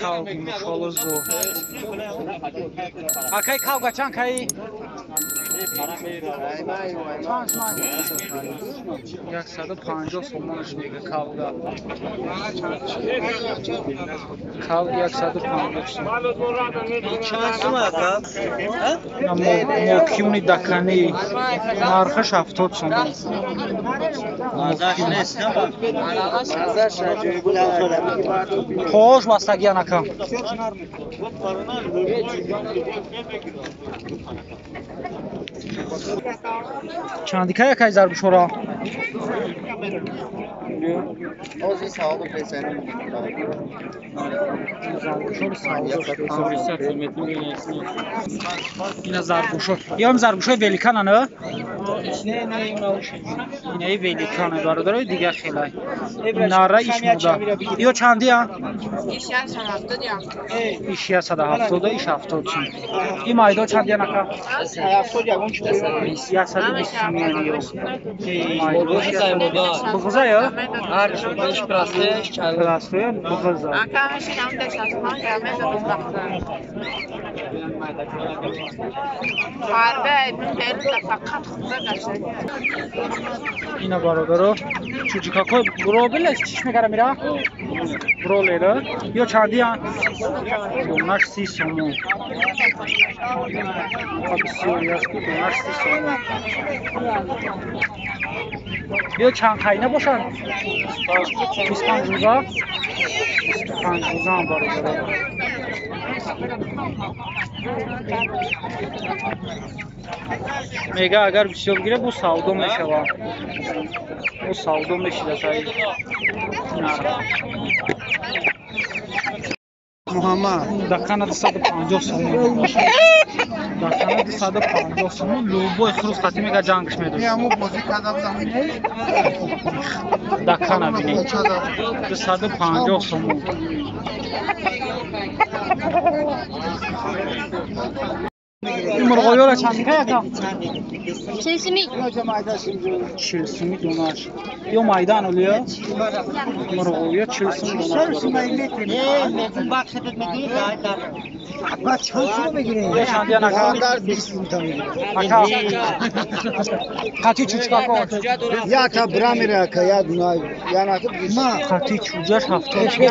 Калг мушоло зор. Акай калга чанд каи? 150 сомонаш мега калга. Калг 150 сомон. Чанд сум ака? Мокюни дакани нархаш 70 сомон. Хош бастагиян ака. Чандика якай заргӯшора? Ина заргӯшо. Ём заргӯшои великана, не? Инаи великана, бародарои дигар хелай. Нара иш муда. Ё чандия? Иш 170, иш 70 сум. И майдо чандия нака? 120 сумиян ё. Буғза ё? Простой, буғза. Ина бародаро, чуҷикакҳои бробелес чиш мекара мира? Бролера. Ё чандиян? Донаш 30 сомон. Бисёри аст ки донаш 30 сомон. Ё чанд қайна бошанд? 25 рӯза? 25 рӯзаам бародаро. Мега агар бисёр гирад, бо савдо мешавад. Бо савдо мешида саи. Муҳаммад дакана 250 сомон. Дакана 250 сомон. Любой хурус қати мега ҷангш медошт. Дакана бинед. 250 сомон. Мурғоёра чандика яка? 40 сумӣ. 40 сумӣ донаш. Ё майдан олия? Мурғоё 40 сум донаш. Ака. Қати чучкако. Яка брамира ака, я дуна, я на ма. Қати чуҷаш 70 сум.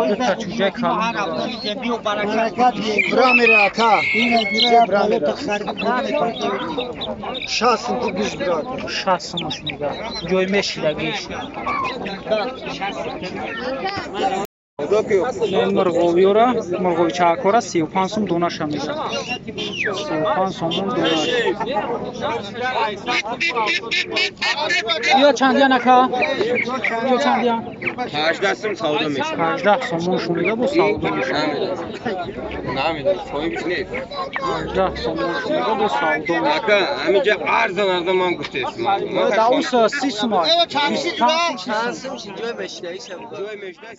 Дута чуҷаи калон. Брамира ака. Брамира. 60 сум гиш брат. 60 сумаш мега. Ҷой мешидагиш. Мурғовиёра, мурғовичаакора 35 сум донаша мега. 35 сомон донаш. Ё чандиян ака? Ё чандиян? 18 сум савдо мешавад. 18 сомон шумега бо савдо мешавад. Намедонам, соҳибиш нест. 18 сомон шумега бо савдо мешавад. Ака, ҳаминҷа арзон арзон ман гуфтестам. Даус 30 сум. 25 сум. Ҷой мешида.